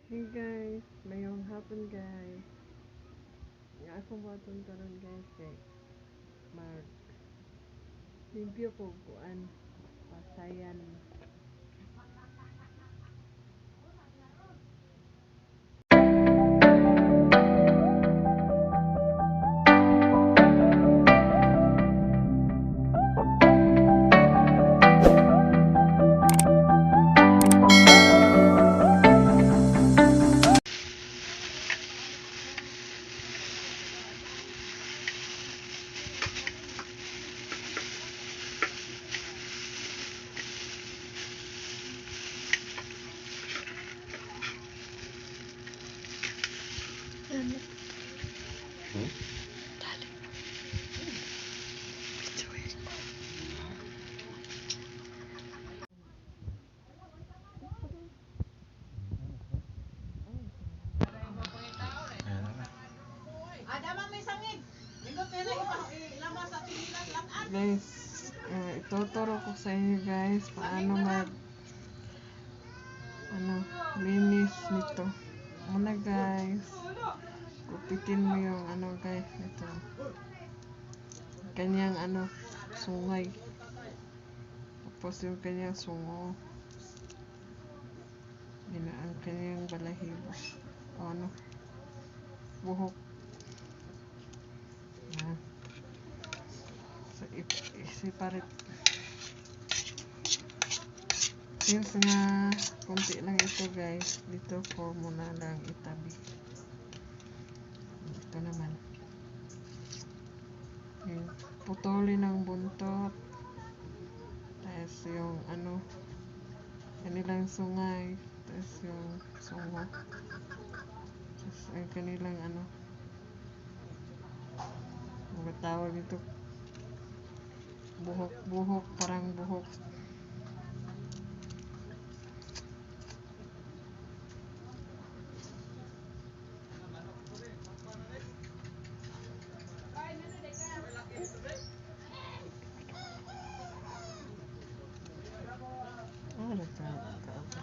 Hey guys, mayong hapon guys. Nga akong buhaton karon guys kay mag limpyo ko kuan pasayan. Dali. Hmm? Dali. Video. Ayan na. Guys, ituturo ko sa inyo guys paano mag linis nito. Una guys, gupitin mo yung ano guys nito. Kanyang sungay. Tapos yung kanyang sungo. Yun na ang kanyang balahibo. O ano, buhok. Yan. So, i-separate. Since nga, konti lang ito guys, dito ko muna lang itabi. Ito naman. Yung putulin ng buntot. Tapos yung kanilang sungay. Tapos yung sungo. Tapos ang kanilang ano ba tawag ito? Buhok, buhok, parang buhok. Ano ka?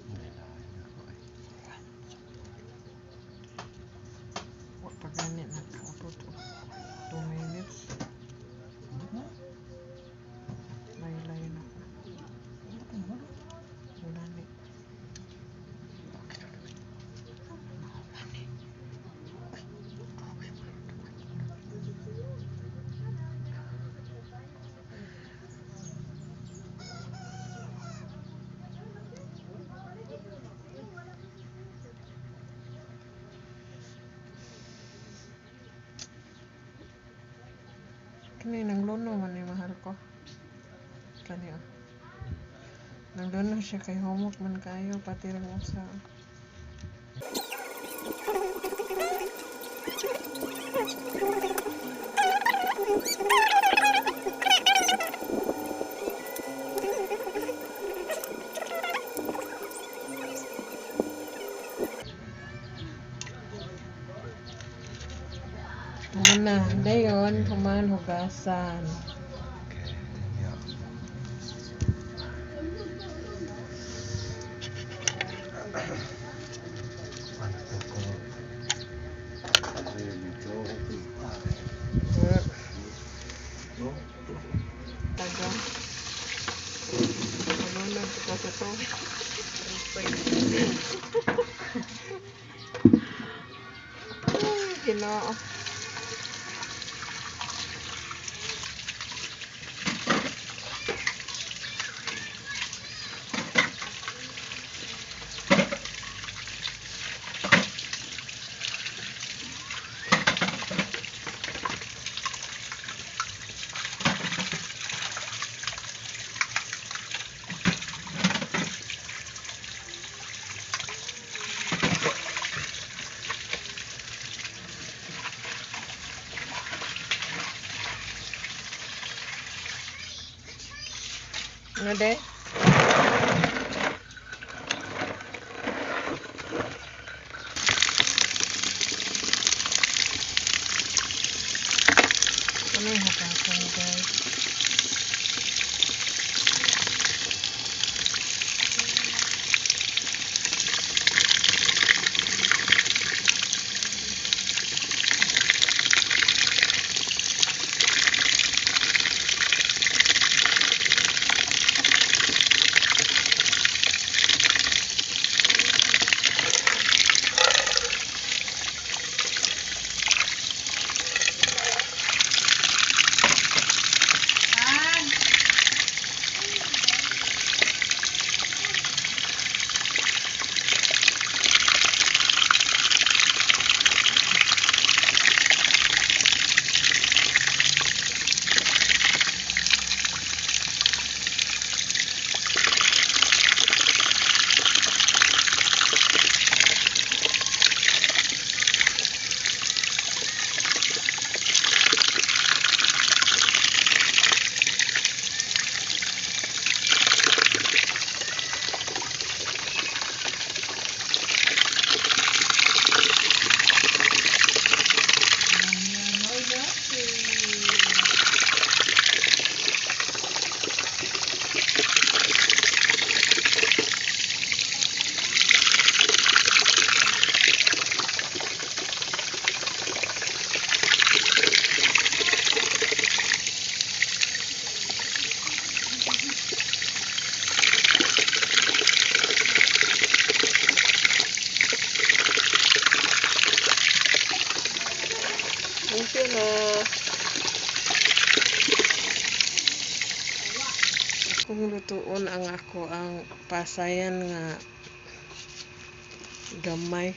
Nilain ako eh. Wa pa gani nakaabot og 2 minutes. Layo-layo na ko. Wala ni. Kani nang luno man ni mahal ko. Kani oh. Nang luno siya kay humok man kayo pati rang usa. Muna, dayon human hugasan. Okay, yeah. Ano to ko? Taga. Ano ka sa to? Ay, Ginoo. Ano de? ang ako ang pasayan nga gamay.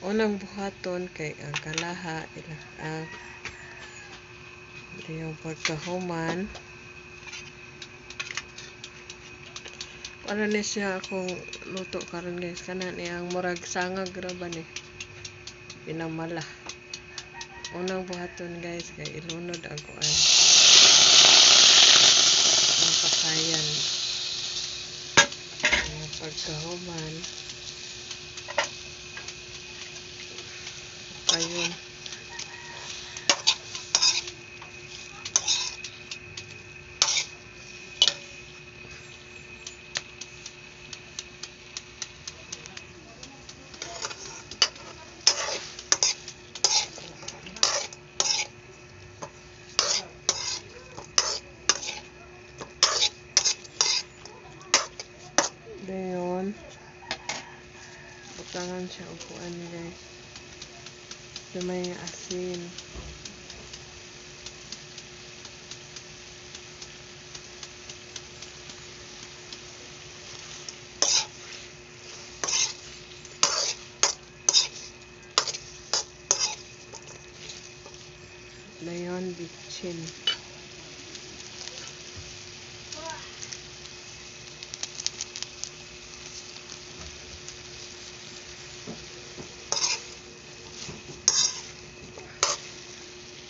Unang buhaton kay ang kalaha ilak-ak. Yung pagkahuman, ano ni siya akong luto karon guys, kana niyang murag sangag ra ba ni pinamala. Unang buhaton guys kay ilunod ang kuan, ang pasayan. Yung pagkahuman, ayun. Dayon, butangan siya og kuan guys. Gamay nga asin. Dayon, bitchin.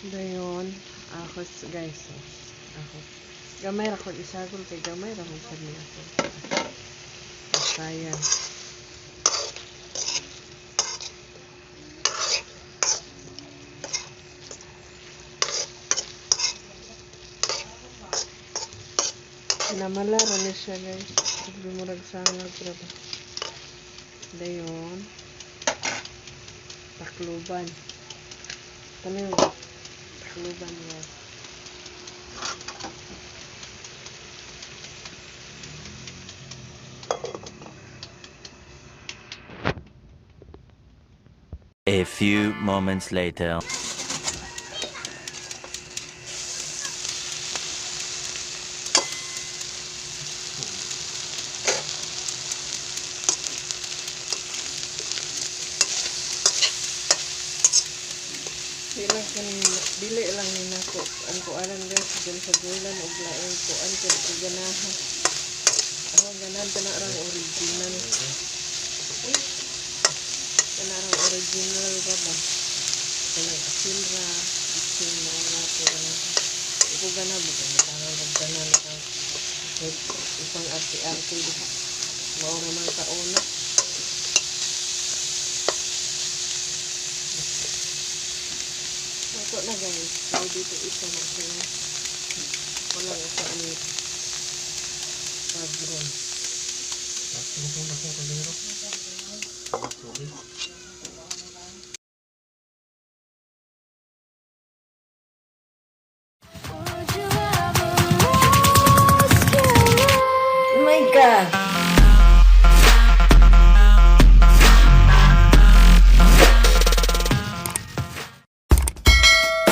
Dayon, ahos guys. Oh. Ahos. Gamay ra ko isagol kay gamay ra man sad ni ako. Pasayan. Pinamala ra ni siya guys. Sabi murag sangag ra ba. Dayon, takluban. Kani takluban guys. A few moments later. Dili lang ni nako ang kuanan guys, dili sa gulan og laing kuan kay ko ganahan. Ako ganahan kana rang original. Uy. Kana rang original ba ba? Kanang asin ra, bitsin mo ra ko ganahan. Di ko ganahan mo kay butangan og ganahan ang isang arte-arte diha. Mao ra man kauna. Ito na guys, ready to eat na sila. Walang ako ani pagron. Bakit itong dakong kaldero? Tubig.